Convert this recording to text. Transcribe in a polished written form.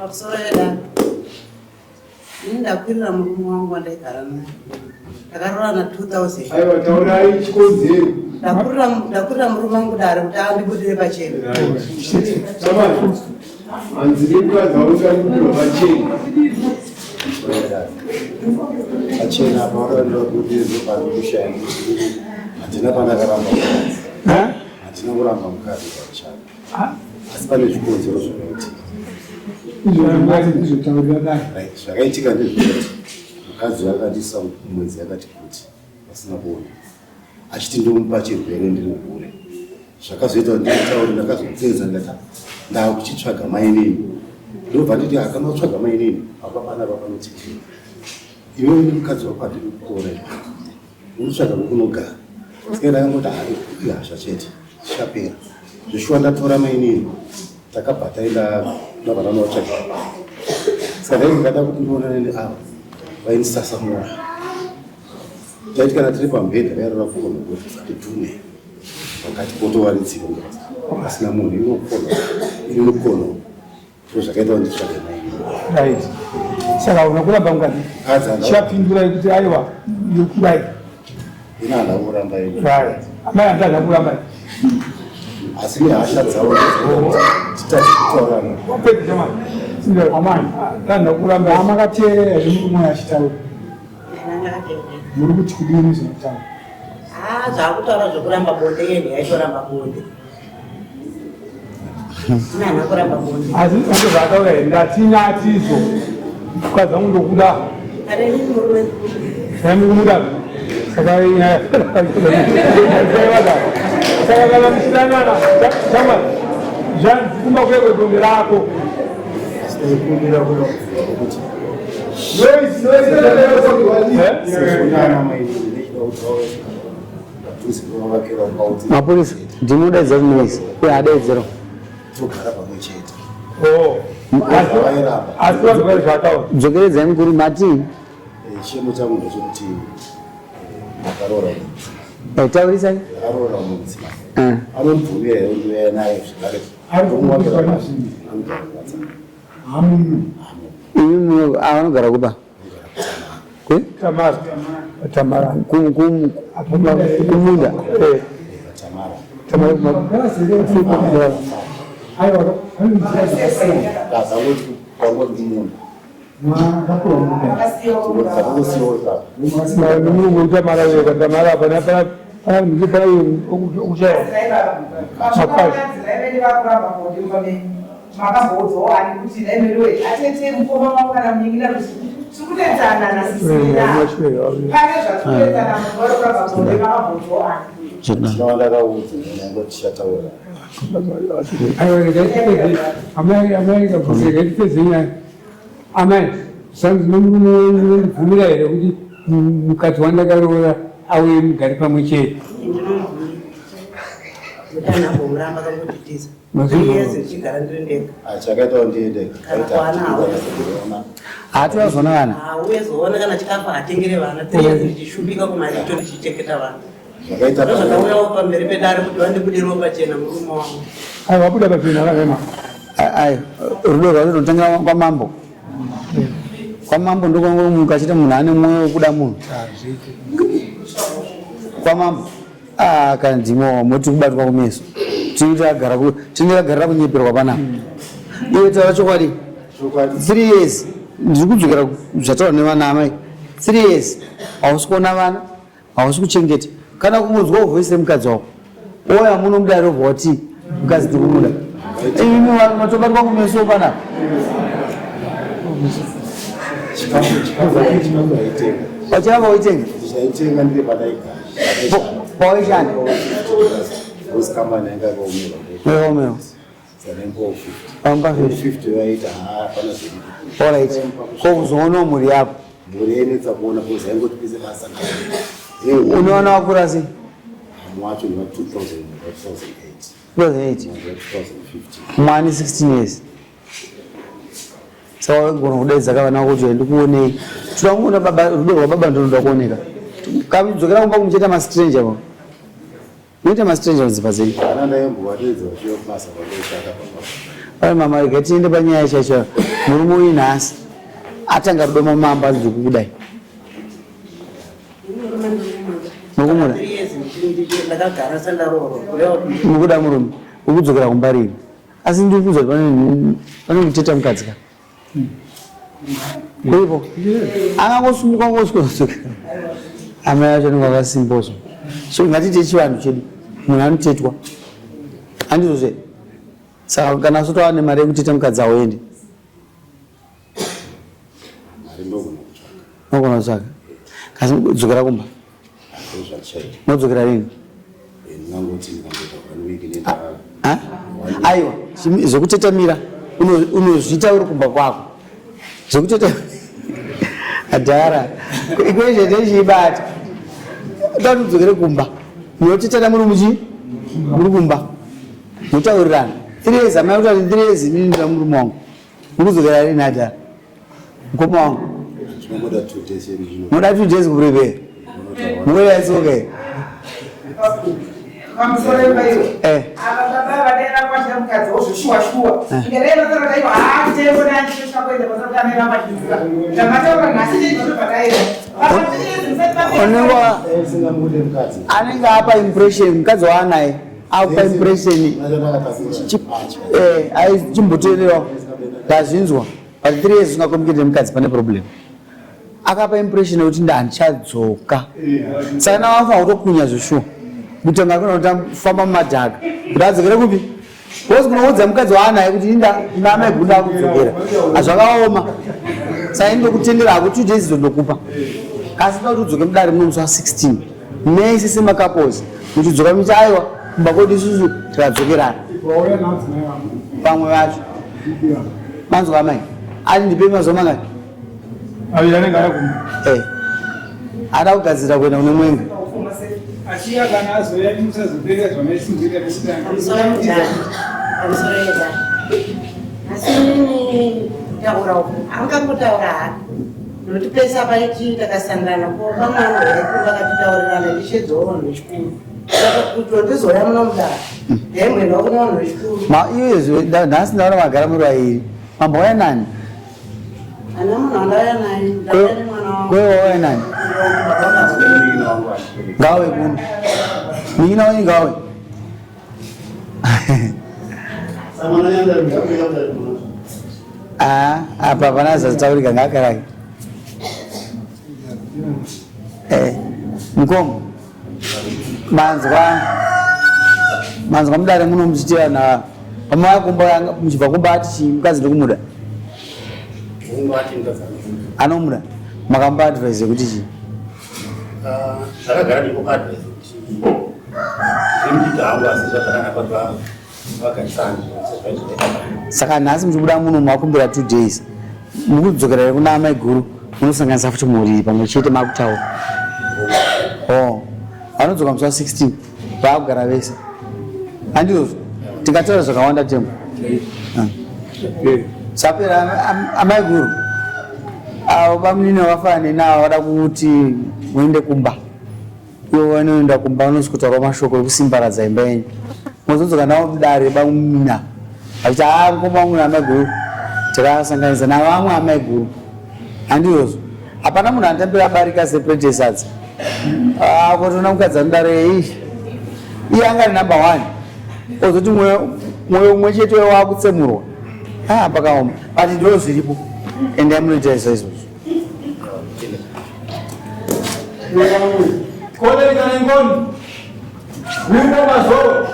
Pamusoro yedare. Ini ndakwirira murume wangu wandaigara naye. Ndakaroorana 2000. Aiwa taurai chikonzero. Ndakurira ndakurira murume wangu dare kuti andibudire pachena. Samani. Hanzi nemukadzi waungabudirwa pachena. Pachena apa wakabudirwa pari kushaya handina pandakaramba mukadzi. Handina kuramba mukadzi pachena. Asi pane zvikonzero zvakaitika. Right, zvakaitika ndezvekuti mukadzi akandisa mwedzi yakati kuti vasina kuona achiti ndomupa chirwere ndiri hure. Zvakazoita kuti nditaure, ndakazopedza ndikati ndakuchitsvaga mainini, ndobva nditi akana kutsvaga mainini apa panapa panotikira iwewe nemukadzi wako handidi kukuona, unotsvaga kwekunogara. Saka ndakangoti hai, ihasha chete, zvichapera. Zveshuwa ndatora mainini, takabva taenda, ndabva ndanotsvaga. Saka ndainge ndada kuti ndionane neava vaindisasamura. Taiti kana tiri pamubhedha vairara kukona kuti usatidhume pakati potowaridzira pasina munhu, inokona iri mukono. Ndo zvakaita kuti nditsvage mainini. Right, saka una kuramba mukadzi? Mukadzi handina. Chapindurai kuti aiwa, yokurai. Ina handina kuramba ini. Right, amai handina kuramba. Asi nehasha dzavo titadze kutaurana. Wapedza chamani? Amai handina kuramba. Amakateerera zvemurume achitaura, muri kuti kudini zvinotaura? Ah, zvakutaura zvekuramba bonde, yeni yaitoramba bonde. Ina haana kuramba bonde. Asi ndo zvataura here? Ndatinatizo mukadzi wangu ndokuda. Kana inini murume ndikumuda. Saka nyaya saka kana muchidanana chama zvanzi kumba kwekwe bonde rako. Asi ndaikumbira kuda kuti Noise, noise. Sezvo nana mainini ndichida kuti vauye padhuze pavavakira mbaudzi. Mapurisa ndinodaidza kuti noise uye adaidzira. Togara pamwe chete. Oh. Vairamba. Asi vanhu vari zvataura. Dzokeredzai mukuru, matii? Chiemo changu ndechekuti ndakaroora mudzi. Taurisai. Ndakaroora mudzimai. Anondibvumira here kuti ndouya naye zvekare? Ndomuwakira pasi. Anogara kuwadzana. Imi vanogara kupa? Tamara. Tamara. Kumunda. Tamara. Tamara. Ndazangoti kwangoti kumunda. Takangosiyawo ipapo. Munhu Tamara wega, Tamara pana pana pana pana ukushaya. Makamboudzawo ani kuti dai atete mukoma wavo kana munin'ina kuti tiri kunetsana nasisina pane zvatiri kunetsana, munhu vari kuramba bonde, makamboudzawo ani? Tinova ndakaudza nyange tichataura. Aiwa, regai amai, amai kabvunze, regai tipedze nyaya. Amai, zvanzi nomurume wenyu munondibvumira here kuti mukadzi wandakaroora auye mugare pamwe chete? Ndinamboramba kangotitiza. 3 years ndichigara ndiri ndega. Chakaita kuti ndiende Kana kuwana hauya. kuona. Hati vazoona vana. Hauye zoona kana chikafu hatengere vana. 3 years ndichishumbika kumarito ndichichengeta vana. Zvakaita Ndo zvakauyawo pamberi pedare kuti vandibudirewo pachena murume wangu. Aiwa, wabuda pachena vakema. Ai, rudo rwacho runotangira kwamambo. Kwamambo ndokwangomuka achiti munhu ane mwoyo wekuda munhu. Kwamambo. Ah, kana ndimo moti kubatwa kumeso. Tinenge tagara tinenge tagarira kunyeperwa panapa. Iwe taura chokwadi. Chokwadi. 3 years ndiri kudzokera zvataura nevana amai. 3 years hausi kuona vana, hausi kuchengeta. Kana kungonzwawo voice remukadzi wako. Oya muno mudare obva wati mukadzi ndiri kumuda. Imi vanhu matobatwa kumeso panapa. Chikafu ndaitenga. Wachiramba waitenga? Ndichaitenga ndiri padaigara. Pawaishanda? Because company yanga yakaomerwa. Yakaomerwa. Saka Pamba 50 vaita haa pana zviripo. Alright. Ko kuzoonawo mhuri yako? Mhuri yainetsa kuona because yaingoti pese pasangana. Unoona wakura sei? Wacho ni wa 2000, wa 2008. 2008. Wa 2015. Mwana 16 years. Saka waigona kudaidza kavana vako kuti ndikuonei. Toda kuona baba, rudo rwababa ndonoda kuoneka. Kamudzokera kumba kumucheta mastranger ba. Munoita mastranger mudzimba dzenyu. Vana ndaimbovadeedza vachiuya kubasa kwandoshanda papa. Ai mama, rega tiende panyaya chacho. Murume uyu nhasi atanga rudo mamambo azi kukudai. Mukumuda? Ndakagara sandaroorwa kureva kuti Mukuda murume ukudzokera kumba rini? Asi ndiri kuudza kuti pane kuteta mukadzi ka. Kuripo? Angangosumuka ngosvika. Amai acho anenge akasimbozvo. So ngatiite chivanhu chedu. Munhu anotetwa. Handizvo zve? Saka kana usati wava nemari yekuteta mukadzi hauendi. Mari ndogona kutsvaka. Unogona kutsvaka. Kasi dzokera kumba. Ndozvandichaita. Unodzokera rini? Ndingangoti ndikangoita one week nenda. Ha? Aiwa, zvekutetamira unozviita uri kumba kwako. Zvekuteta adhara. Equation ndechiibata. Uda kuti udzokere kumba. Munotetana muri muchi? Muri kumba. Motaurirana. 3 years amai kuti 3 years inini ndina murume wangu. Mukudzokera rini adhara? Mukoma wangu. Tinongoda 2 days yedu zvino. Munoda 2 days kuprepare. Munoda it's okay. Pamusoro ipayo. Eh. Ava baba vadera kwashira mukadzi wozvo shuwa shuwa. Inge dai vasara dai haa tembo nani chesha kuenda pasara kuti amai vamachizira. Zvamataura nhasi chii zvataira. Baba tiri musati mapedza. Unenge Singamude mukadzi. anenge apa impression mukadzi waanaye akupa impression chimboteerewa ndazvinzwa but 3 years usingacommunicate nemukadzi pane problem. Akapa impression yekuti ndandichadzoka, saka navafanira kutokunya zveshuwa kutanga kuna kuti afamba mumadhaka kuti adzokere kupi, because kunoudza mukadzi waanaye kuti inda ina amai gunda akudzokera azvakaoma. Saka indokutendera hako 2 days idzo ndokupa, asi ndoda kuti udzoke mudare muno musi wa16 mese semacouples muchidzoka muchiti aiwa, kumba kwedu isusu tikadzokerana. Wauya nadzimai vangu. Pamwe vacho manzwa amai ati ndipei mazuva mangani? Ayo anenge aya kumba. Ada kugadzirira kuenda kune mwenga. Asi kana azoya musazoperera zvamaisinzira pekutanga. Pamusoro mudhara, pamusoro yedare. Asi inini kutaura uku angangotaura hake, nokuti pese apaiti takasangana ko pamwana wedu vakatitaurirana ndichedzawo vanhu vechikuru. Saka kuti ndizouya muno mudare, ndaimboendawo kune vanhu vechikuru. Ma iyezve nhasi ndaona magara muri vairi. Mambouya nani? Ana munhu andauya naye, ndauya nemwana wangu. Kwewe wauya nani? Ngawe kuno. Munin'ina wenyu ngawe. Ah, apa hapana zvazotaurika, ngaakarake. Mukoma, manzwa mudare muno muchiti vanhu ava pamauya kumba muchibva kumba ati chii? Mukadzi ndikumuda. Ungati mukadzi anomuda. Anomuda. Makamupa advice yekuti chii? Zvakagara ndikupa advice kuti zvimudika hangu, asi zvazvakanaka kuti vagarisane sezvaizvoita. Saka nhasi muchibuda muno makumbira 2 days, mukudzokera here kuna amai guru munosanganisa futi mhuri pamwe chete makutaura? Oh, vanodzoka musi wa16 vaakugara vese, handizvozvo? Tingataura zvakawanda tembo. Ah. Sapera amai guru avo bamunini vakafanana navo vada kuti muende kumba. Ivo vanoenda kumba vanosvikotaura mashoko ekusimbaradza imba yenyu, mozodzoka navo mudare bamuna vachiti haa, mukoma wangu naamai guru takasanganisa navamwe amai guru, handizvozvo? Hapana munhu anotambira barika seplate sadza. Kotoona mukadzi anodare ei iye anga ari number one, ozoti mwoyo umwe chete wakutsemurwa. Ah, pakaoma, but ndo zviripo. Endai munoita izvo izvozvo. Kone kana ngoni. Wimbo mazoro.